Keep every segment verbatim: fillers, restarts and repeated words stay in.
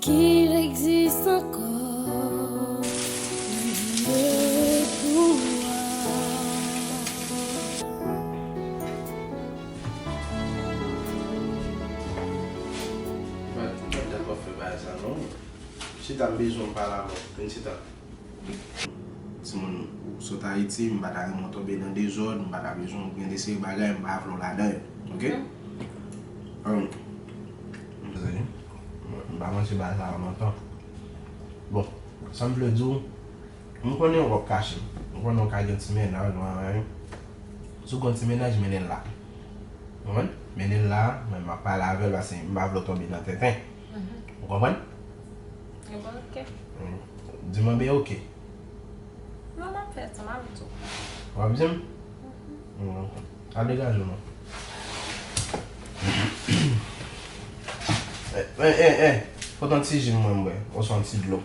Qu'il existe encore un Dieu pour moi. Ou pa dakò fè bagay sa non. Chita, m bezwen pale avè w. Vin chita. Timoun, ou sot Ayiti, m pa ta renmen w tonbe nan dezòd, m pa ta bezwen w gen de seri bagay, m pa vle w ladan yo. Oke? Ann, m pa manje bagay sa yo lontan. Bon, sa m vle di w, m konnen w p ap kache m. M konnen w ka gen ti mennaj, w anyen. Si w gen ti mennaj, mennen l la. Ou konprann? Mennen l la, mwen m ap pale avè l paske m pa vle w tonbe nan tenten. Ou konprann? Ebyen oke. Di mwen byen oke. Non, m ap fè sa, m ap di w. W ap di m? Al degaje w non. Eh, eh, eh, eh. Pote yon ti ji mwen m bwè, oswa yon ti dlo.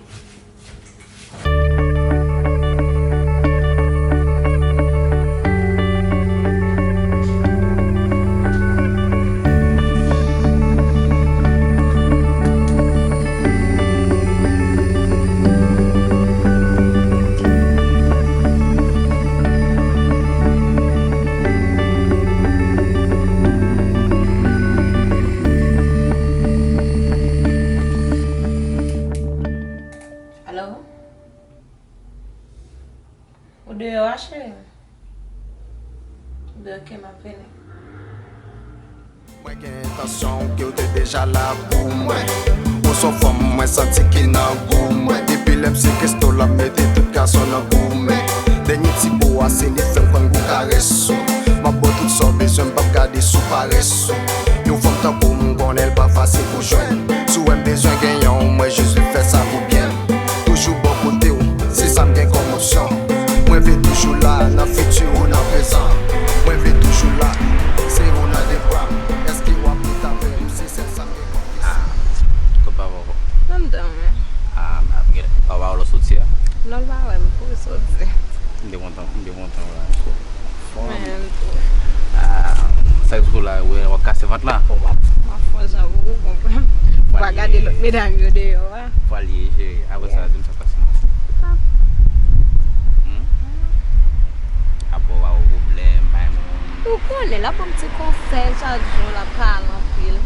Alo? Ou deyò a, cheri? Ebyen oke, m ap vini. Mwen gen entansyon ke w te deja la pou mwen. Ou se yon fanm mwen santi ki nan gou mwen. Depi lè m sekestre w, l ap mete tout gason nan goumen. Dènye ti bo a, se li fè m konn gou karès ou. M ap ba w tout sa w bezwen, m p ap gade sou parès ou. Yon fanm tankou m konnen l pa fasil pou jwenn. Si w wè m bezwen genyen w, mwen jis vle fè sa pou byen. Toujou bò kote w, se sa m gen kòm opsyon. Mwen vle toujou la, nan fiti ou nan prezan. Mwen vle toujou la, se ou nan de bra m. Èske w ap ret avè m, se sèl sa m gen kòm kesyon. Kot papa w? Nan dòmi. Ah, m ap gen papa w lò soti a? Non, l pa wè m, pou l soti. M te kontan, m te kontan w la. Fò. Men tou. Ah, sa k sou la, wè, w ap kase vant la. M ap fè yon jan pou ou konprann. Ou pa gade lòt medam yo deyò a. Pral ye, cheri. Apre sa, di m sa k pase. Hmm? Apre w pa gen pwoblèm, bay moun. Ou konnen, l ap ban m ti konsèy chak jou, l ap pale anpil.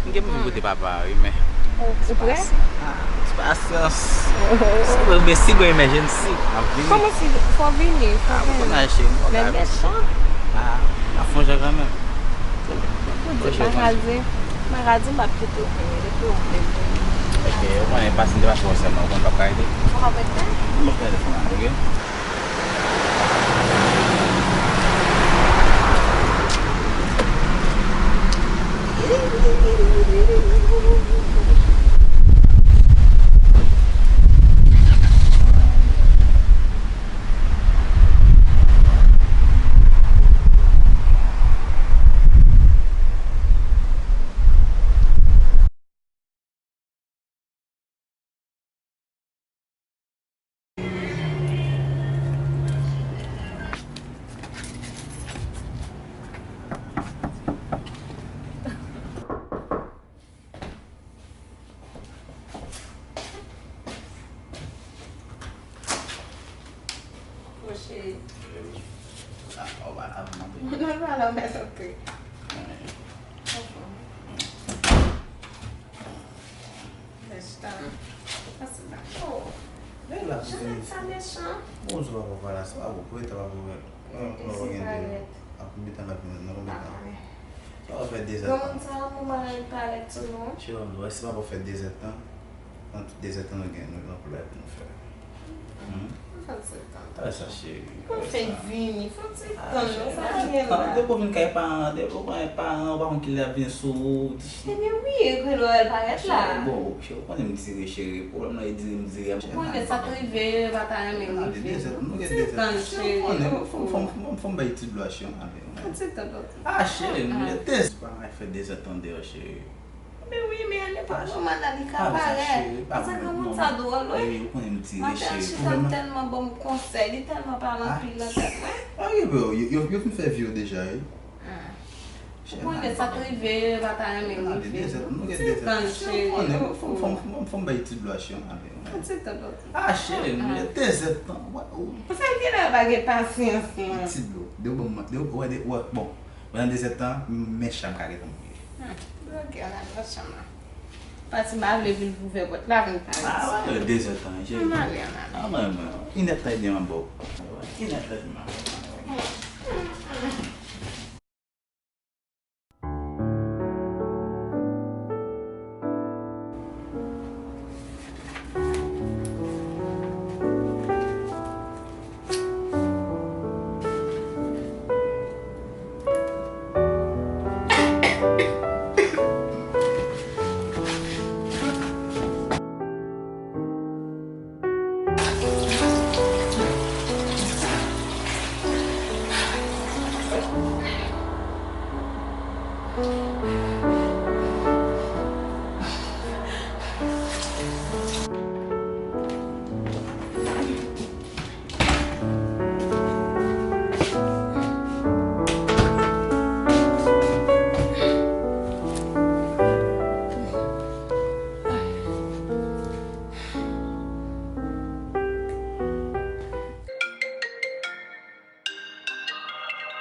M gen pou vin kote papa, wi, men. Ou prè? Ah, ti pasyans. Si, men si gen emergency, m ap vini. Kòman si fò vini, fò Ah, mwen vini. konn al cheri, mwen Men konn al. mechan. Ah, m ap fè yon jan kanmenm. Ou di m pa ka di, m pa ka di m p ap kite w vini, depi w vle vini. Ok, ou konnen pase m te pase wè sèlman, ou konnen m p ap ka rete. Ou p ap rete? M ap fè telefòn la, ok? Mon cheri. Ah, ou pa la pou mande. Non, pa la, mèsi anpil. Mèsi, talè. Pase la. Oh. Lè la pou Jan vini. Sa mechan. Bonjou, papa, pala, sa va, bon, pou eta pa pou wè. Mwen, mwen pa gen de. Ap konbyen tan l ap vini? Nan konbyen tan? Sa va fè de zè. Bon, moun sa, moun marye parèt tou, non? Cheri, mwen, si papa fè de zè tan, nan tout de zè tan, nou gen, nou gen anpil bagay pou nou fè. Hmm? Mwen fè l sèt tan. Talè sa, cheri. Mwen fè l vini, fò ti tann, non, sa pa gen Depi la. w vin kay paran, depi w konnen paran, ou pa konn kilè l ap vin sou ou. Ebyen, wi, e kwen lè l parèt la. Bon, cheri, ou konnen m dire, cheri. Pwoblèm nan e dire m dire. Ou konnen sa k rive yo, yo pa ta renmen rive. Nou gen de zè tan, Ti tann, cheri. Fò m bay ti dlo a, cheri. Ti tann, ok. Ah, cheri, nou gen de zè tan, fè de zè tan deyò, cheri. Men wi, men a nenpòt moman la, li ka parèt. Paske granmoun sa dwòl, wi. Ou konnen m dire, Maten an cheri. chita, li tèlman ban m konsèy, li tèlman pale anpil nan tèt mwen. Ah, yo, yo, yo, yo fin fè vi yo deja, wi. Ou konnen sa t rive, yo pa ta renmen rive. Ti tan, cheri. Fò m bay ti dlo a, cheri. Ti tan. Ah, cheri, m gen dezèdtan. Ou sa ki lè pa gen pasyans, mwen. Ti dlo. De ou ban mwen, de ou, wè, de, wè, bon. Pandan dezèdtan, men chanm ka gentan mouye. Hmm. Ok, ann al nan chanm nan. Pati m pa vle vin pou ouvè pòt la, vin pale. Ah, wè, dezèdtan, cheri. Ann ale, ann ale. Ah, mwen, mwen. Inèdtan e byen m ap ba w. Inèdtan e byen m ap ba w.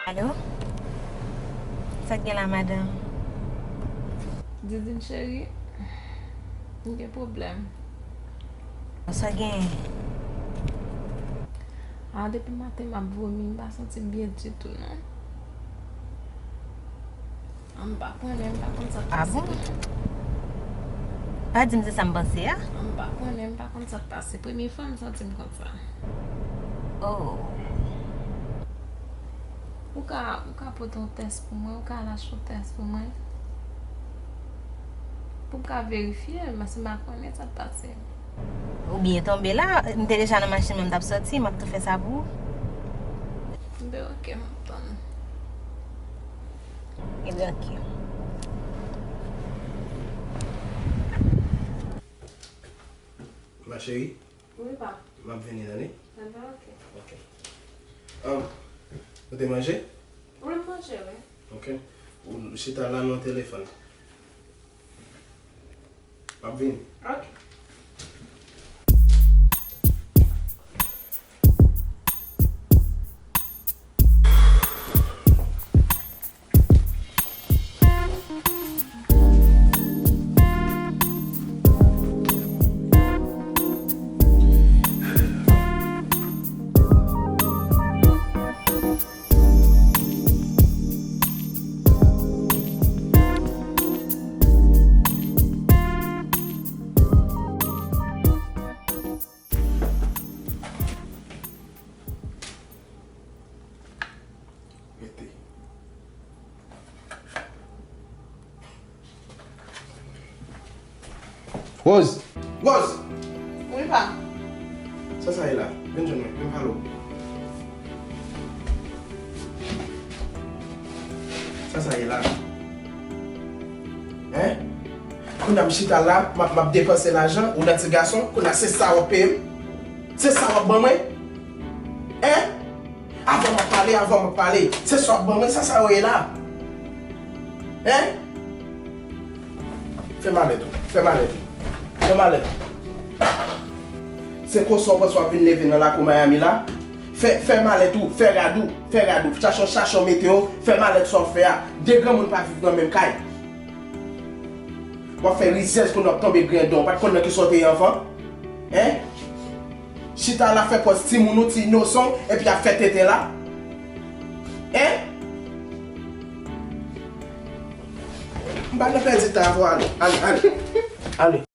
Alo? Sa k gen la, madanm? Didine cheri, m gen pwoblèm. Sa gen? A, depi maten m ap vomi, m pa santi m byen ditou, non. A, m pa konnen, m pa konn sa k pase. Ah bon? Pa di m se sa m panse a. A, m pa konnen, m pa konn sa k pase. Premye fwa m santi m konsa. Oh. Ou ka, ou ka pote yon tès pou mwen, ou ka al achte yon tès pou mwen. Pou m ka verifye, paske m pa konnen sa k pase. Ou byen tonbe la, m te deja nan machin mwen, m t ap soti, m ap tou fè sa pou ou. Ebyen, ok, m ap tann. Ebyen, ok. Ma chérie? Wi, pa. M ap vini, tande? Ebyen, ok. Ok. Ahn, ou te manje? Wi, m manje, wi. Ok. Ou chita la nan telefòn. M ap vini. Ok. Rete. Rose! Rose! Wi, pa. Sa sa ye la? Vin jwenn mwen, vin pale w. Sa sa ye la? Hein? Kounye a m chita la, m ap, m ap depanse lajan, ou nan ti gason, kounye a se sa w ap peye m? Se sa w ap ban mwen? Hein? Avan m ap pale, avan m ap pale. Se sa w ap ban mwen, sa sa yo ye la? Hein? Fè malèt ou, fè malèt ou. Fè malèt ou. Se konsa w panse w ap vin leve nan lakou Miami la? Fè, fè malèt ou, fè rad ou, fè rad ou. Chache yon, chache yon mete w, fè malèt sa w ap fè a. De granmoun pa viv nan menm kay. W ap fè rizèz kounye a w ap tonbe griyen dan. W pa t konn nan kisa w te ye anvan? Hein? Chita la fè pòz timoun ou, ti inosan w, epi ap fè tenten la. Hein? M pa nan pèdi tan avè w, ale, ale, ale. Ale.